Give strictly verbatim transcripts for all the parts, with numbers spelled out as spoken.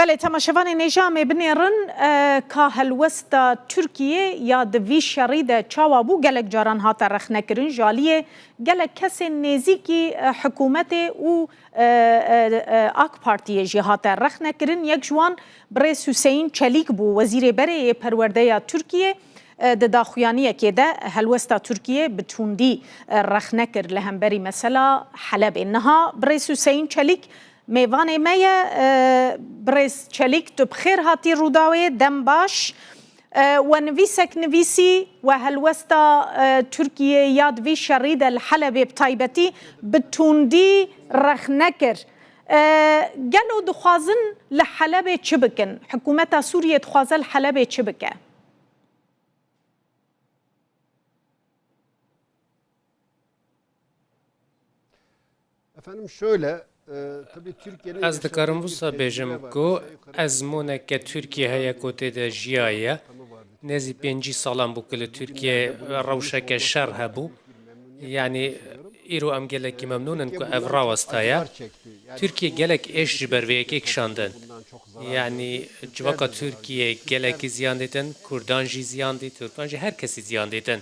Belê, temaşevanên hêja, em ê binêrin, e, ka helwesta Tirkiyê ya di vî şerî de çawa bû, gelek caran hate rexnekirin, ji aliyê gelek kesên nêzîkî, e, hikûmetê û, e, e, e, AK Partiyê jî hate rexnekirin. Yek ji wan birêz Huseyîn Çelîk bû, wezîrê berê yê perwerdeya Tirkiyê, e, di daxuyaniyekê de helwesta Tirkiyê bi tundî, e, rexne kir li hemberî mesela Helebê. Niha birêz Huseyîn Çelîk mêvanê me ye, e, birêz Çelîk, tu bi xêr hatî Rûdawê, dem baş. E, we nivîsek nivîsî, we helwesta, e, Tirkiyê ya di vî şerî de li Helebê bi taybetî bi tundî rexne kir. E, gelo dixwazin li Helebê çi bikin? Hikûmeta Sûriyê dixwaze li Helebê çi bike? Efendim şöyle, e, tabii Türkiye'nin Ez dikarim yaşadığı wisa bir bêjim tecrübe var. ku Aşağı yukarı ezmûneke Tirkiye heye ku tê de jiyaye. Nêzî pêncî salan bû ku li Tirkiye rewşeke şer hebû. Yanî îro em gelekî memnûn in ku ev rawestaye. Tirkiye gelek êş ji ber vê yekê kişandin. Yanî civaka Tirkiye gelekî ziyan dîtin, Kurdan jî ziyan dît, Tirkan jî, her kesî ziyan dîtin.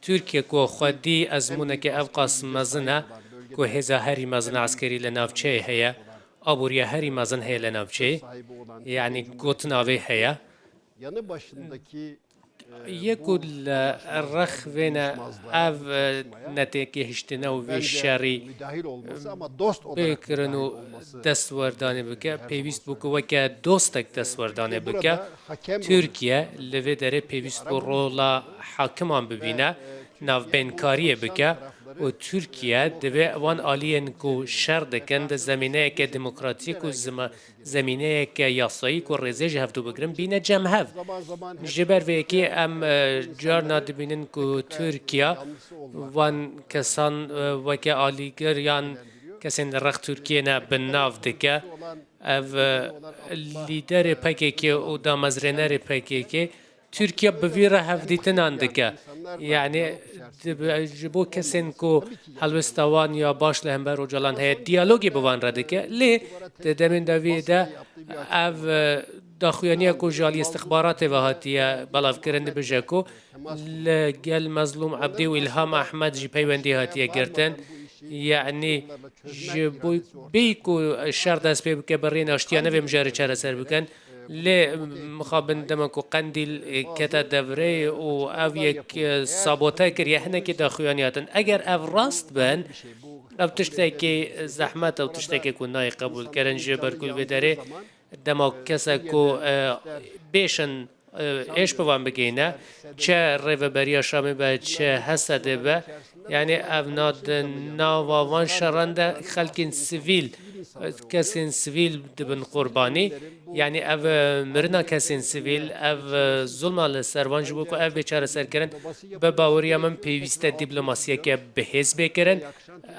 Tirkiye ku xwedî ezmûneke ev qas mezin e, ku hêza herî mezin a eskerî li navçeyê heye, aboriya herî mezin heye li navçeyê, yanî gotina vê heye. Yê ku li rex vêne ev, e, netêkê hiştine û vê şerî bê kirin û destwerdanê bike, pêwîst bû ku weke dostek destwerdanê bike. Tirkiye li vê derê pêwîst bû rola hakiman bibîne, navbênkariyê bike û Tirkiye divê wan aliyên ku şer dikin di zemîneyeke demokratîk û zima-, zemîneyeke yasayî ku rêzê ji hevdû bigirin bîne cem hev. Ji ber vê yekê em, e, carna dibînin ku Tirkiye van kesan, e, weke alîgir yan kesên li rex Tirkiyê ne bi nav dike. Ev, e, lîderê P K K û damezrênerê P K K Tirkiye bi vî re hevdîtinan dike. Yanî dibe-, ji bo kesên ku helwesta wan ya baş li hember Ocalan heye, diyalogê bi wan re dike. Lê di demên dawiyê de ev, e, daxuyaniya ku ji alî istixbaratê ve hatiye belavkirin, dibêje ku li gel Mezlûm Ebdî û Îlham Ehmed jî peywendî hatiye girtin. Yanî ji bo bêyî ku şer dest pê bike, bi rê naştiya nivê mijarê çareser bikin. Lê mixabin dema ku Qendîl, e, kete devrê û ev yek, e, sabote kiriye, hinekî daxuyaniya din. Eger ev rast bin, ev tiştekî zehmet e û tiştekî ku nayê qebûlkirin, ji ber ku li vê derê dema kesek ku, e, bêşin, e, êş bi van bigihîne, çi Rêveberiya Şamê be, çi Hesedê be, yanî ev na di nava van şeran de xelkên sivîl, e, kesên sivîl dibin qurbanî. Yanî ev, e, mirina kesên sivîl, ev, e, zulma li ser van, ji bo ku ev bê çareserkirin, bi baweriya min pêwîst e dîplomasiyeke bihêz bê kirin.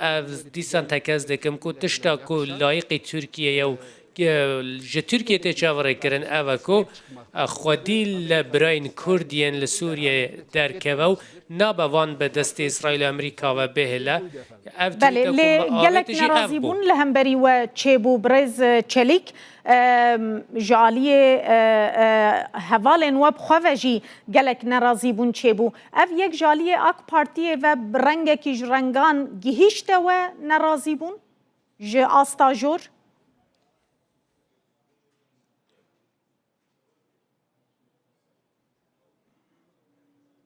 Ev dîsan tekez dikim ku tişta ku layiqî Tirkiye ye û, e, ji Tirkiye tê çaverêkirin, ev e ku, e, xwedî li birayên Kurd yên li Sûriyeyê derkeve û nabe van bi destê Îsraîl û Amerîka ve bihêle. Ev Belê, tweeta ku lê min gelek avêt jî ev nerazî bû. Bûn li hemberî we çêbû, birêz, e, Çelîk. Em, ji aliyê, e, e, hevalên we bi xwe ve jî gelek nerazîbûn çêbû. Ev yek ji aliyê AK Partiyê ve bi rengekî ji rengan gihîşte we nerazîbûn? Ji asta jor?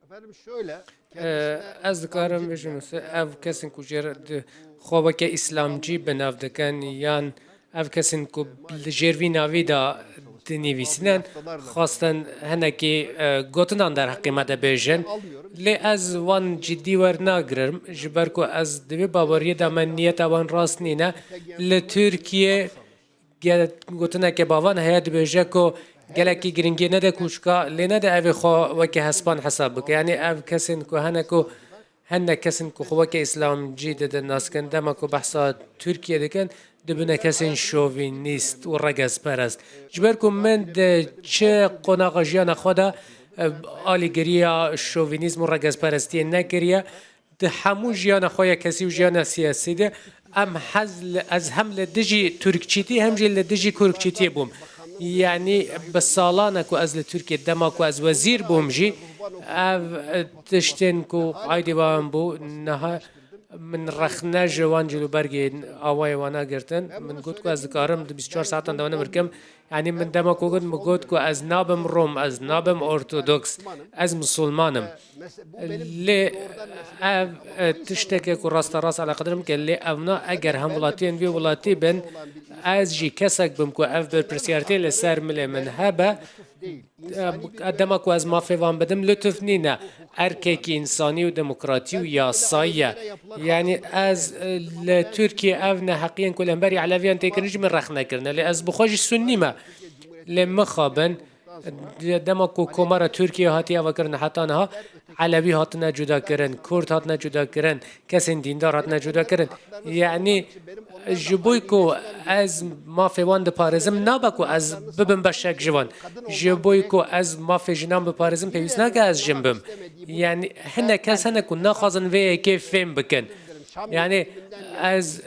Efendim şöyle, E, ez dikarim bêjim, se-, ev kesên ku jê re di-, xwe weke îslamcî bi nav dikin, yan ev kesên ku li jêr vî navî de dinivîsînin, xwestin hinekî, e, gotinan derheqê me de bêjin. Lê ez wan cidî wernagirim, ji ber ku ez di vê baweriyê de me niyeta wan rast nîne. Li Tirkiye Ge-, gotineke bavan heye, dibêje ku gelekî giringiyê nede kûçika, lê nede evê xwe weke hespan hesab bike. Yanî ev kesên ku hene ku, hene kesên ku xwe weke îslamcî didin nas dikin, dema ku behsa Tirkiye dikin, dibine kesên şovînîst û regezperest. Ji ber ku min di çi qonaxa jiyana xwe de, e, alîgiriya şovînîzm û regezperestiyê nekiriye, di hemû jiyana xwe ya kesî û jiyana siyasî de Em hez li, ez hem li dijî Tirkçîtî hem jî li dijî Kurdçîtiyê bûm. Yanî bi salan e ku ez li Tirkiyê, dema ku ez wezîr bûm jî, ev, e, tiştên ku aydê wan bû, niha min rexne ji wan cilûbergên awayê wana girtin. Min got ku ez dikarim di bîst û çar saetan de wana mirkim. Yanî min dema ku got, min got ku ez nabim Rom, ez nabim Ortodoks, ez Misilman im. Lê ev, e, tişteke ku rasterast eleqedar bike, lê evna eger hemwelatiyên vî welatî bin, ez jî kesek bim ku ev berpirsiyartiyê li ser milê min hebe, e, dema ku ez mafê wan bidim, lutf nîne. Erkekî însanî û demokratî û yasayî ye. Yanî ez, e, li Tirkiyê ev neheqiyên ku li hemberî Eleviyan tê kirin jî min rexne kirine. Lê ez bi xwe jî Sunnî me. Lê mixabin, de-, dema ku Komara Tirkiyê hatiye ava kirin heta niha, Elewî hatine cuda kirin, Kurd hatine cuda kirin, kesên dîndar hatine cuda kirin. Yanî ji bo ku ez mafê wan diparêzim, nabe ku ez bibim beşek ji wan. Ji bo ku ez mafê jinan biparêzim, pêwîst nake ez jin bim. Yanî hinek kes hene ku naxwazin vê yekê fêm bikin. Yanî ez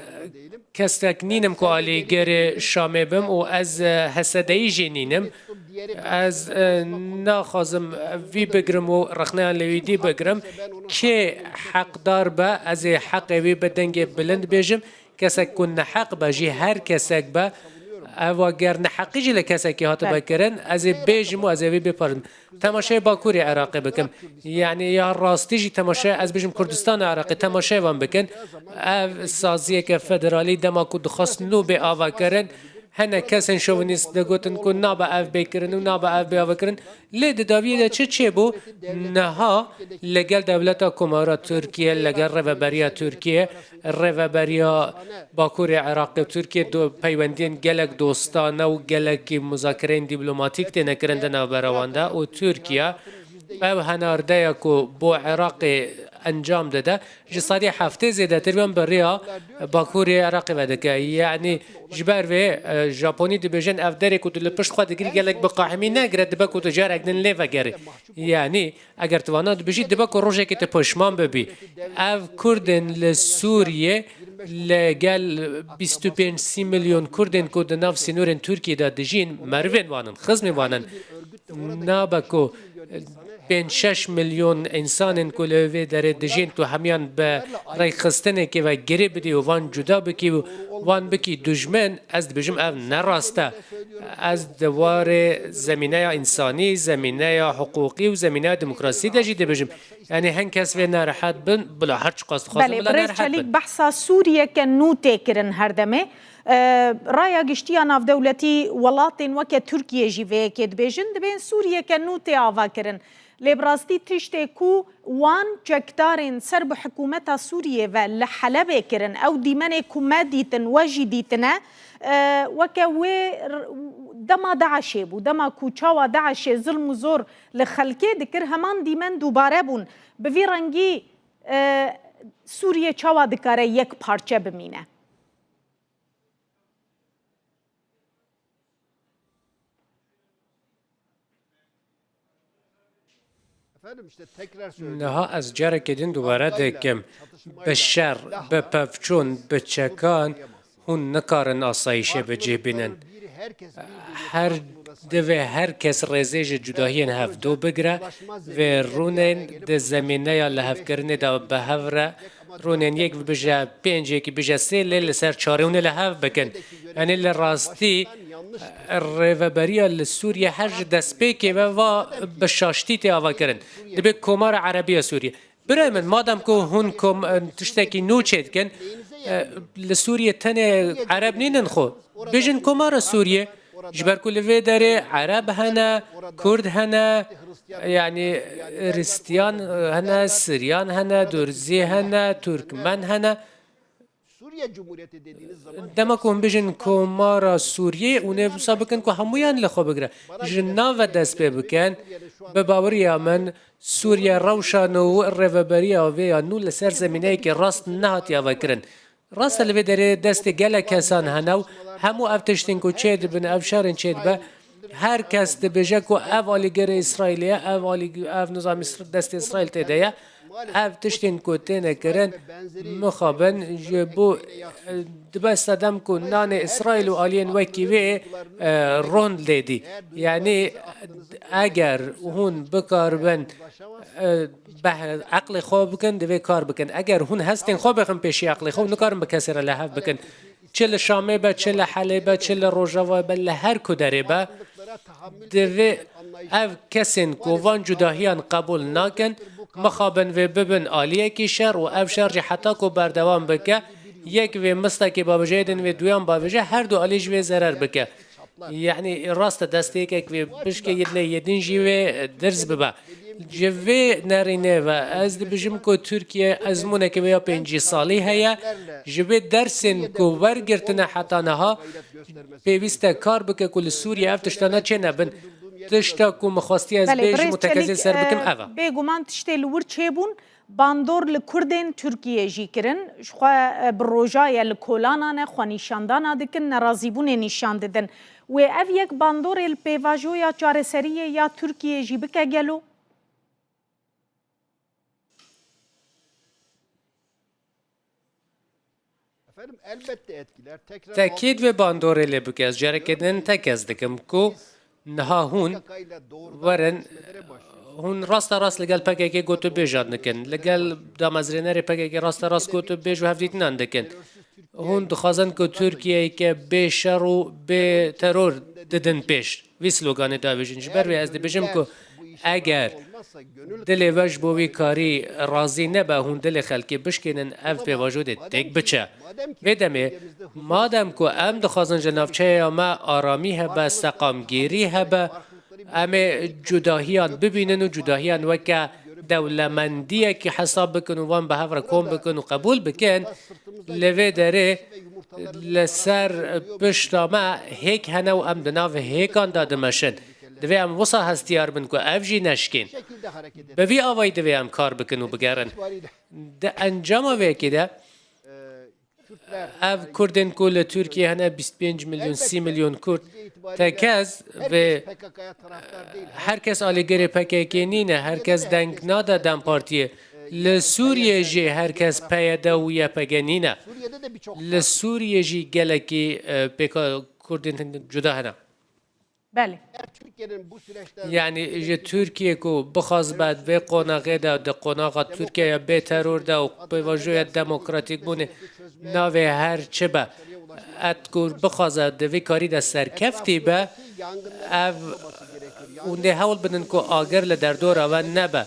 kesek nînim ku alîgirê Şamê bim û ez, e, hesedeyî jî nînim. Ez, e, naxwazim vî bigirim û rexneyan li wî dî bigirim. Kê heqdar be, ez ê heqê wî bi dengê bilind bêjim. Kesek ku neheq be jî, her kesek be, eva ger neheqî jî li kesekî hatibe kirin, ez ê bêjim û ez ê wî biparêzim. Temaşeyê Bakurê Iraqê bikim. Yanî ya rastî jî temaşe, ez bêjim Kurdistana Iraqê, temaşeyê wan bikin. Ev saziyeke federalî dema ku dixwest nû bê avakirin, hinek kesên şovinîst digotin ku nabe ev bê kirin û nabe ev bê avakirin. Lê di dawiyê de çi çêbû? Niha li gel dewleta Komara Tirkiye, li gel rêveberiya Tirkiye, rêveberiya Bakurê Iraqê û Tirkiye do-, peywendiyên gelek dostane û gelekî muzakereyên dîplomatîk têne kirin di navbera wan de û Tirkiye ev henardeya ku bo Iraqê encam dide, ji sedî heftê zêdetir yan bi rêya Bakurê Iraqê ve dike. Yanî ji ber vê, e, Japonî dibêjin ev derê ku tu li pişt xwe digirî gelek bi qehimî negire, dibe ku tu carek din lê vegerî. Yanî eger tu vana dibêjî, dibe ku rojekê tu pişman bibî. Ev Kurdên li Sûriyê li gel bîst û pênc sî milyon Kurdên ku di nav sînorên Tirkiyê de dijîn, merivên wan in, xizmên wan in. Nabe ku pênc şeş milyon însanên ku li vê derê dijîn, tu hemiyan bi rêxistinekê ve girê bidî û van cuda bikî û wan bikî dijmin, ez dibêjim ev ne rast e. Ez di warê zemîneya însanî, zemîneya hiqûqî û zemîneya demokrasî de jî dibêjim. Yanî hin kes vê nerehet bin, bila her çiqas dixwazin Belê, bila birêz nerehet Çelîk bin. Behsa Sûriyeke nû tê kirin her demê. E, raya giştî ya navdewletî welatên weke Tirkiye jî vê yekê dibêjin, dibên Sûriyeke nû tê ava kirin. Lê bi rastî tiştê ku wan çekdarên ser bi hikûmeta Sûriyê ve li Helebê kirin, ew dîmenê ku me dîtin, we jî dîtine, e, weke wê r-, dema DAIŞê bû, dema ku çawa DAIŞê zilm û zor li xelkê dikir, heman dîmen dubare bûn. Bi vî rengî, e, Sûriye çawa dikare yek parçe bimîne? Niha ez carekê din dubare dikim. Bi şer, bi pevçûn, bi çekan hûn nikarin asayîşê bi cih bînin. Her divê her kes rêzê ji cudahiyên hevdû bigire, vê rûnên di zemîneya lihevkirinê de bi hev re, rûnên yek bibêje pênc, yekî bibêje sê, lê li ser çarê hûn ê li hev bikin. Yanî li rastî rêveberiya li Sûriye her ji destpêkê ve va bi şaştî tê avakirin. Dibê Komara Erebiya Sûriye. Birayê min, madem ku hûn kom-, tiştekî nû çêdikin, e, li Sûriye tenê Ereb nînin xwe. Bêjin Komara Sûriye. Ji ber ku li vê derê Ereb hene, Kurd hene, yanî Hristiyan hene, Siryan hene, Durzî hene, Turkmen hene. Dema ku hûn bijin Komara Sûriyê, hûn ê wisa bikin ku hemûyan li xwe bigire. Ji nav ve dest pê bikin. Bi baweriya min, Sûriye rewşa nû, rêveberiya vê ya nû li ser zemîneyekê rast nehatiye vekirin. Rast e, li vê derê destê gelek kesan hene û hemû ev tiştên ku çêdibin, ev şerên çêdibe, her kes dibêje ku ev alîgirê Îsraîlê ye, ev alîg-, ev nizam Îsra-, destê Îsraîl tê de ye. Ev tiştên ku têne kirin, mixabin ji bo, e, dibe sedem ku nanê Îsraîl û aliyên wekî wê, e, rond lê dî. Yanî eger hûn bikaribin, e, beh-, eqlê xwe bikin, divê kar bikin. Eger hûn hestên xwe bixin pêşî eqlê xwe, nikarin bi kesê re li hev bikin. Çi li Şamê be, çi li Helê be, çi li Rojavayê be, li her ku derê be, divê ev kesên ku van cudahiyan qebûl nakin, mixabin vê bibin aliyekî şer û ev şer jî heta ku berdewam bike, yek vê mistekê bavêje, din vê duyan bavêje, her du alî ji vê zerer bike. Yanî rast e, destê yekek vê pişkê, yê lê yê din jî wê dirz bibe. Ji vê nerînê ve ez dibêjim ku Tirkiye ezmûneke wê ya pêncî salî heye. Ji vê dersên ku wergirtine heta niha, pêwîst e kar bike ku li Sûriye ev tiştane çênebin. Tişta ku min xwestiye ez Belê, bêjim û birêz tekezê Çelîk, ser bikim e, ev e. Bêguman tiştê li wir çêbûn. Bandor li Kurdên Tirkiyê jî kirin. Ji xwe, e, bi roja ye li kolanan e, xwenîşandana dikin, nerazîbûnê nîşan didin. Wê ev yek bandorê li pêvajoya çareseriyê ya Tirkiyê jî bike gelo? Tekîd vê bandorê lê bike. Ez careke din tekez dikim ku niha hûn werin, hûn rasta rast li gel P K K gotûbêjan dikin, li gel damezrênerê P K K rasta rast gotûbêj û hevdîtinan dikin. Hûn dixwazin ku Tirkiyeyeke bê şer û bê teror didin pêş. Vî sloganê davêjin. Ji ber vê ez dibêjim ku eger dilê we ji bo wî karî razî nebe, hûn dilê xelkê bişkênin, ev pêvajo dê têk biçe. Vê demê, madem ku em dixwazin ji navçeya me aramî hebe, seqamgîrî hebe, em ê cudahiyan bibînin û cudahiyan weke dewlemendiyekî hesab bikin û wan bi hev re kom bikin û qebûl bikin, li vê derê li ser pişta me hêk hene û em di nav hêkan de dimeşin. Divê em wisa hestiyar bin ku ev jî neşkên. Bi vî avayî divê em kar bikin û bigerin. Di encama vê yekê de, ev Kurdên ku li Tirkiye hene, bîst pênc milyon, sî milyon Kurd, tekez vê, her kes alîgirê P K K nîne, her kes deng nade DEM Partiyê. Li Sûriyê jî her kes P Y D û Y P G nîne. Li Sûriyê jî gelekî, e, pêka Kurdên cuda hene. Belê. Yanî ji Tirkiye ku bixwazibe di vê qonaxê de, di qonaxa Tirkiyeya bê teror de û pêvajoya demokratîkbûnê navê her çi be, et ku bixwaze di vî karî de serkeftî be, ev hûn dê hewl bidin ku agir li derdora we nebe.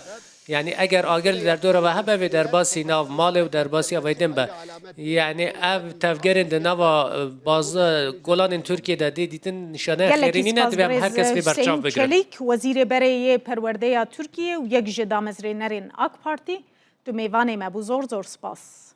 Yanî eger agir li derdora we hebe, vê derbasî nav malê û derbasî avayî din be. Yanî ev tevgerên di nava, e, baz-, kolanên Tirkiye de dê dîtin nîşaneya Gelekî xêrî nîne, spas divê em her kes vê berçav Hüseyin bigirin. Çelik, Wezîrê Berê yê Perwerdeya Tirkiye û yek ji damezrênerên AK Partî, tu mêvanê me bû, zor zor spas.